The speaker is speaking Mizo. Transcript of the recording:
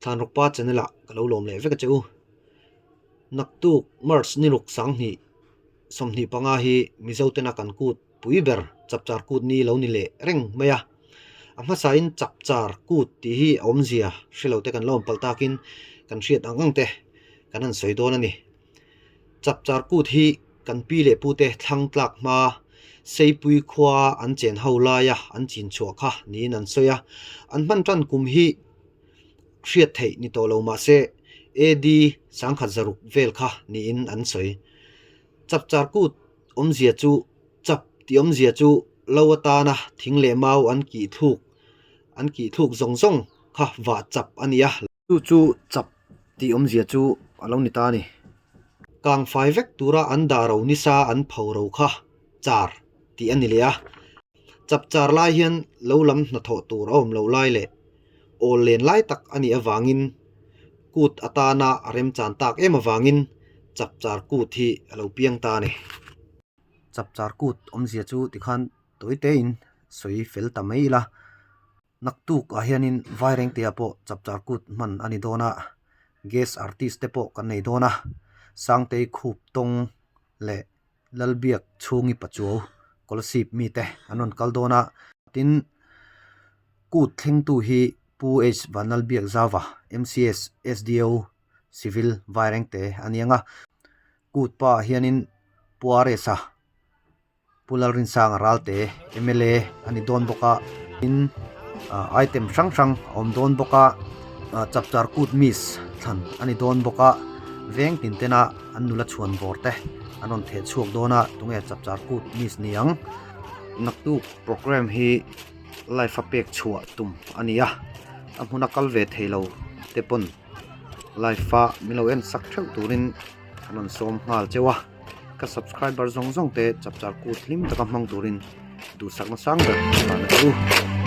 Thlanrawkpa channel ah ka lo lawm leh vek a che u. Naktuk March ni ruk 2025 hi Mizo tena kan kut pui ber Chapchar kut ni lo ni leh reng mai a. A hmasain Chapchar kut tih hi a awmzia hre lo te kan la awm palh takin kan hriat ang ang te kan han sawi dawn a ni. Chapchar kut hi kan pi leh pute thlang tlak hma Seipui khua an chen ho laia an chin chhuah kha niin an sawi a. An hman tan kum hi hriat theih ni tawh lo mah se AD 1006 vel kha niin an sawi. Chapchar kut awmzia chu chap tih awmzia chu lo atana thing leh mau an kih thluk an kih thluk zawng zawng kha vah chap a ni a. Chu chu chap tih awmzia chu a lo ni ta a ni. Kang fai vek tura an dah ro nisa an pho ro kha char tih a ni leh a. Chap char lai hian lo lam hnathawh tur a awm loh lai leh awl len lai tak a nih avangin kut atana a remchan tak em avangin chap char kut hi a lo piang ta a ni. Chap char kut awmzia chu tikhan tawi tein sawi fel ta mai ila. Naktuk ah hianin Vairengtea pawh chapchar kut hman a ni dawn a, guest artist te pawh kan nei dawn a, Sangtei Khup Tawng leh Lalbiak Chhungi Pachuau Kolasib mite an rawn kal dawn a. Tin, kut thlengtu hi Pu H Vanlalbiak Zauva, MCS, SDO, Civil, Vairengte a ni ang a, kut pa ah hianin Pu RS-a, Pu Lalrinsanga Ralte mla a ni dawn bawk a, tin item hrang hrang a awm dawn bawk a, chapchar kut miss thlan a ni dawn bawk a, veng tin tena an nula chhuan bawr te an rawn theh chhuak dawn a, tunge chapchar kut miss ni ang. Naktuk programme hi live a pek chhuah tum a ni a, a hmuna kal ve thei lo te pawn live a min lo en sak theuh turin an rawn sawm nghal cheu a. Ka subscriber zawng zawng te chapchar kut hlim taka hmang turin duhsakna sang ber ka hlan a che u.